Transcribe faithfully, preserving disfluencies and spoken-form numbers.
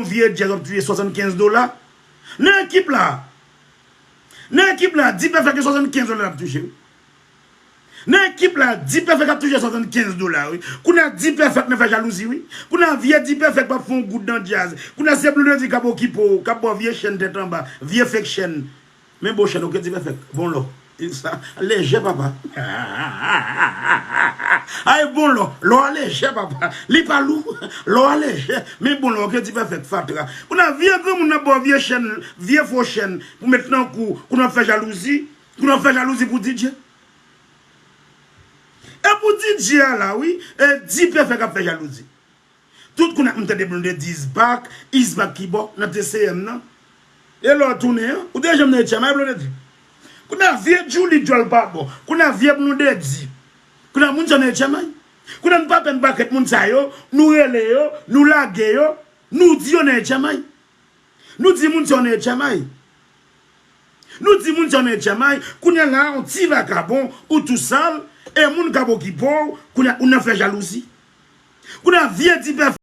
vye djaz w ap touche swasannkenz dola. Nan ekip la, nan ekip la, Dipèfèk gen swasannkenz dola l ap touche. Nan ekip la, Dipèfèk ap touche swasannkenz dola, wi. Kounye a Dipèfèk nan fè jalouzi, wi. Kounye a vye Dipèfèk p ap fè yon goud nan djaz. Kounye a se Blondedy k ap okipe w, k ap ba w vye chèn tèt anba, vye fake chèn. Men bon chèn, oke, Dipèfèk. Bon lò. Sa lejè, papa. Ay, bon lò. Lò a lejè, papa. Li pa lou. Lò a lejè. Men bon lò, oke, Dipèfèk, fatra. Kounye a vye granmoun nan ba w vye chèn, vye fo chèn pou met nan kou, kounye a w ap fè jalouzi. Kounye a w ap fè jalouzi pou D J. E pou D J a la, wi, e Dipèfèk ap fè jalouzi. Tout kounye a m tande Blondedy is back, is back ki bò nan T C M nan. E lè w tounen an, ou te janm nan Etchamay, Blondedy? Kounye a vye Djouly djòl pa bò. Kounye a vye Blondedy. Kounye a moun sa nan Etchamay. Kounye a nou pa pè n pakèt moun sa yo, nou rele yo, nou lage yo, nou di yo nan Etchamay. Nou di moun sa yo nan Etchamay. Nou di moun sa yo nan Etchamay, kounye a la, yon ti vakabon, ou tou sal, e moun k ap okipe w, kounye a, ou nan fè jalouzi. Kounye a, vye Dipèfèk